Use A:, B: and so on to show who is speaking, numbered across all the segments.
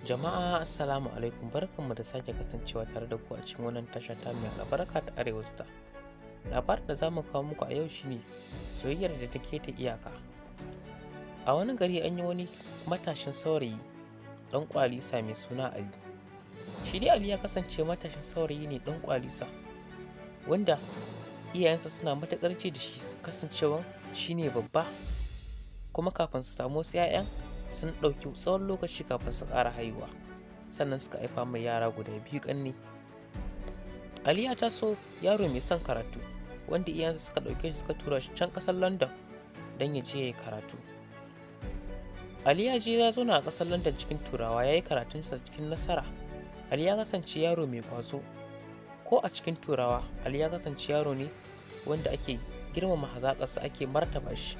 A: Jama'a, assalamu alaikum, barkanmu da sake kasancewa tare da ku a cikin wannan tasha ta mai albarka ta Arewa Star. Labarin da za mu kawo muku a yau shine soyayyar da ta keta iyaka. A wani gari an yi wani matashin saurayi ɗan ƙwalisa mai suna Ali. Shi dai Ali ya kasance matashin saurayi ne ɗan ƙwalisa wanda iyayensa suna matuƙar ji da shi, kasancewan shi ne babba, kuma kafin su samu wasu 'ya'yan sun ɗauki tsawon lokaci kafin su ƙara haihuwa, sannan suka haifa mai yara guda biyu ƙanne. Ali ya taso yaro mai son karatu wanda iyayensa suka ɗauke shi suka tura shi can ƙasar London don ya je ya yi karatu. Ali ya je ya zauna a ƙasar London cikin Turawa, ya yi karatunsa cikin nasara. Ali ya kasance yaro mai ƙwazo ko a cikin Turawa. Ali ya kasance yaro ne wanda ake girmama hazaƙarsa, ake martaba shi.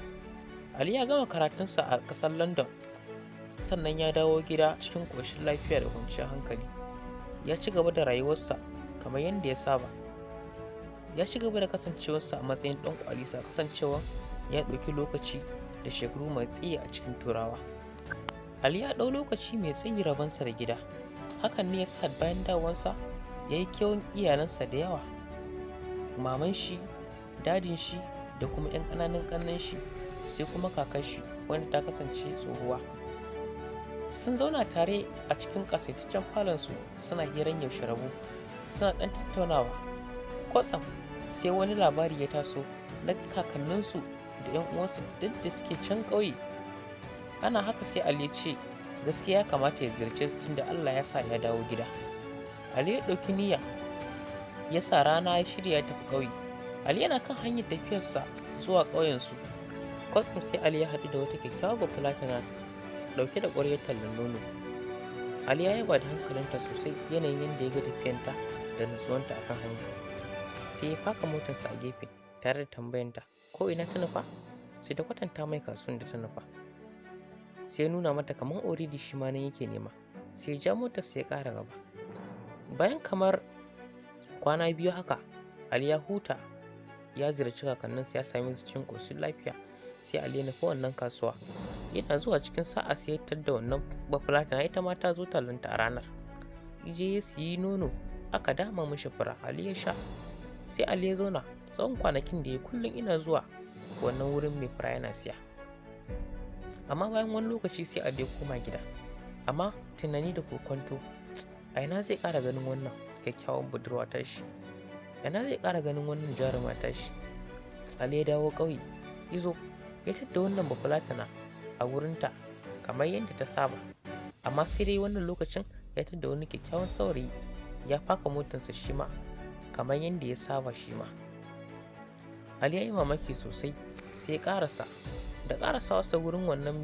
A: Ali ya gama karatunsa a ƙasar London, sannan ya dawo gida cikin ƙoshin lafiya da kwanciyar hankali. Ya ci gaba da rayuwarsa kamar yadda ya saba. Ya ci gaba da kasancewarsa a matsayin ɗan ƙwalisa, kasancewa ya ɗauki lokaci da shekaru mai tsayi a cikin Turawa. Ali ya ɗau lokaci mai tsayi rabonsa da gida. Hakan ne ya sa bayan dawowarsa ya yi kewan iyalansa da yawa. Maman shi, dadin shi da kuma 'yan ƙananan ƙannen shi, sai kuma kakar shi wanda ta kasance tsohuwa. Sun zauna tare a cikin ƙasaitaccen falonsu suna hiran yaushe rabo, suna ɗan tattaunawa. Kwatsam sai wani labari ya taso na kakanninsu da 'yan uwansu duk da suke can ƙauye. Ana haka sai Ali ya ce gaskiya ya kamata ya ziyarce su tunda Allah ya sa ya dawo gida. Ali ya ɗauki niyya, ya sa rana, ya shirya ya tafi ƙauye. Ali yana kan hanyar tafiyarsa zuwa ƙauyensu. Kwatsam sai Ali ya haɗu da wata kyakkyawar bafulatana ɗauke da ƙwaryar tallan nono. Ali ya yaba da hankalinta sosai, yanayin yadda ya ga tafiyanta da nutsuwanta a kan hanya. Sai ya faka motarsa a gefe tare da tambayanta ko ina ta nufa, sai ta kwatanta mai kasuwan da ta nufa. Sai ya nuna mata kamar already shi ma nan yake nema. Sai ya ja motarsa ya ƙara gaba. Bayan kamar kwana 2 haka, Ali ya huta, ya ziyarci kakanninsa, ya same su cikin ƙoshin lafiya. Sai Ali ya nufi wannan kasuwa. Yana zuwa cikin sa'a sai ya tadda wannan bafulatana ita ma ta zo tallanta a ranar. Ya je ya siyi nono, aka dama mishi fura, Ali ya sha. Sai Ali ya zauna tsawon kwanakin da ya kullum ina zuwa wannan wurin mai fura yana siya. Amma bayan wani lokaci sai Ali ya koma gida. Amma tunani da kokwanto, a ina zai ƙara ganin wannan kyakkyawan budurwa tashi? A ina zai ƙara ganin wannan jaruma tashi? Ali ya dawo ƙauye, ya zo ya tadda wannan bafulatana a wurinta kamar yadda ta saba. Amma sai dai wannan lokacin ya tadda wani kyakkyawan saurayi ya faka motarsa shi ma kamar yadda ya saba shi ma. Ali ya yi mamaki sosai, sai ya ƙarasa. Da ƙarasawarsa wurin wannan